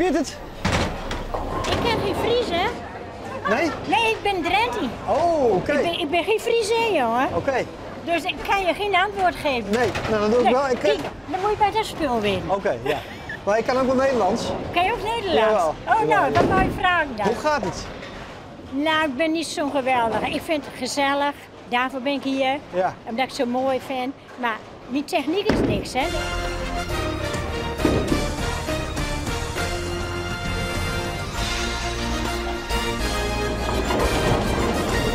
giet it? Ik ken geen Fries, hè? Nee? Nee, ik ben Drenthe. Oh, oké. Ik ben geen Friesin, jongen. Oké. Dus ik kan je geen antwoord geven. Nee, nou, dan doe ik wel. Ik, Kijk, dan moet je bij dat spul winnen. Oké, ja. Maar ik kan ook wel Nederlands. Kan je ook Nederlands? Jawel. Oh, nou, dat mag je vragen dan. Hoe gaat het? Nou, ik ben niet zo geweldig. Ik vind het gezellig. Daarvoor ben ik hier. Ja. Omdat ik het zo mooi vind. Maar die techniek is niks, hè?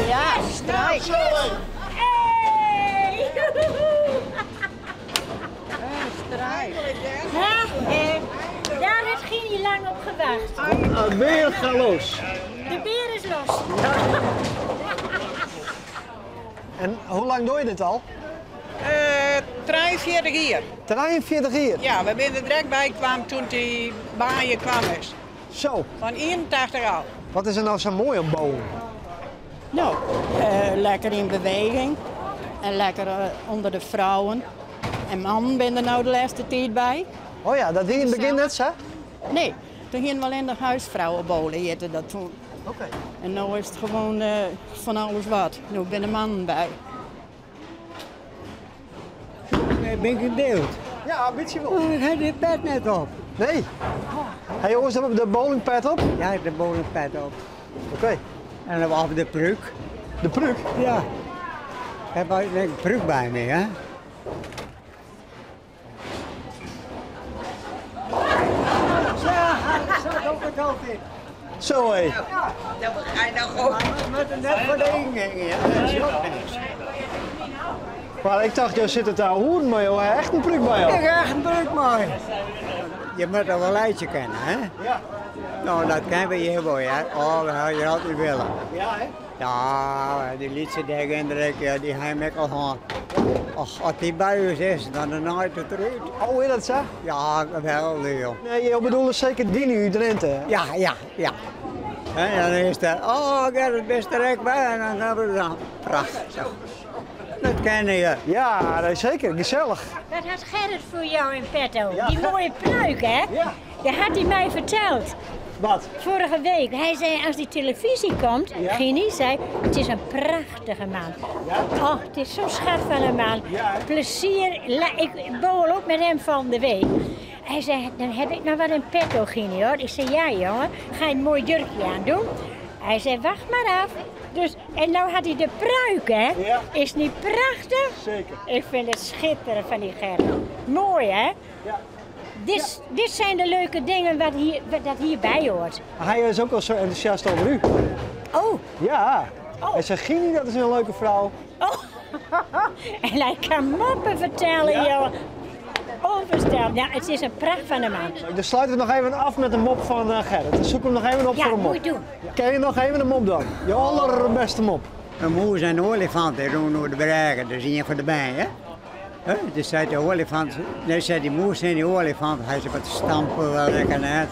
Ja, strijk. Hey! Strijk. Hè? Daar heeft Gini lang op gewacht. De beer gaat los. De beer is los. En hoe lang doe je dit al? 43 jaar. 43 jaar. Ja, we zijn er direct bij kwam toen die baan kwam is. Zo, Van 81 al. wat is er nou zo mooi aan bowlen? Nou, lekker in beweging en lekker onder de vrouwen. En mannen ben er nou de laatste tijd bij. Oh ja, dat deed in het begin net zo? Nee, toen gingen we alleen de huisvrouwenbolen heette dat toen. Oké. En nu is het gewoon van alles wat. Nu ben de mannen bij. Ben ik in beeld? Ja, een beetje wel. Oh, ik heb de pet net op. Nee. Hey jongens, hebben we de bowlingpet op? Ja, ik heb de bowlingpet op. Oké. En dan af de pruik. De pruik? Ja. Ik heb een pruik bij me, hè? Ja, dat zat ook het hoofd in. Zo hé. Dat ga je nou ook. Met een net voor de ingang, ja. Dat is ook niks. Maar ik dacht, jij zit het daar hoeren, maar joh, echt een pruik bij Ik jou. heb echt een pruik mooi. Je moet er wel eitje kennen, hè? Ja. Nou, dat kennen we hier wel, hè? Oh, dat had je altijd willen. Ja, hè? Ja, die lietse dingen, ja, die heb ik al gehad. Och, als die bij ons is, dan naait het eruit. Oh, is dat zo? Ja, wel, joh. Nee, je bedoelt zeker die nu, Drenthe. hè? Ja, ja, ja. En dan is het, oh, ik heb het beste rek bij en dan gaan we dan. Prachtig. Dat kennen je. Ja, nee, zeker. Gezellig. Wat had Gerrit voor jou in petto? Ja, Die Ger- mooie pruik, hè? Ja. Dat had hij mij verteld. Wat? Vorige week. Hij zei, als die televisie komt, Ja. Gini zei, het is een prachtige man. Ja? Oh, het is zo'n schat van een man. Ja, hè? Plezier. Ik borrel ook met hem van de week. Hij zei, dan heb ik nog wat in petto, Gini, hoor. Ik zei, ja, jongen, ga je een mooi jurkje aan doen? Hij zei, wacht maar af. Dus, en nou had hij de pruik, hè? Ja. Is niet prachtig? Zeker. Ik vind het schitterend van die Gerrit. Mooi, hè? Ja. Dit zijn de leuke dingen wat dat hierbij hoort. Hij is ook al zo enthousiast over u. Oh. Ja. Oh. Hij zei, Gini, dat is een leuke vrouw. Oh. En hij kan moppen vertellen, Ja. joh. Onvoorstelbaar. Ja, het is een pracht van een man. Dan sluiten we nog even af met een mop van Gerrit. Dan zoek hem nog even op Ja, voor een mop. moet je doen. Ken je nog even een mop dan? Je allerbeste mop. Een moes en een olifant die doen door de bergen, dat is een van de bij, hè? Hè? Dus zei de olifant, nee, zei die moes en die olifant, hij zei wat stampen wel lekker net.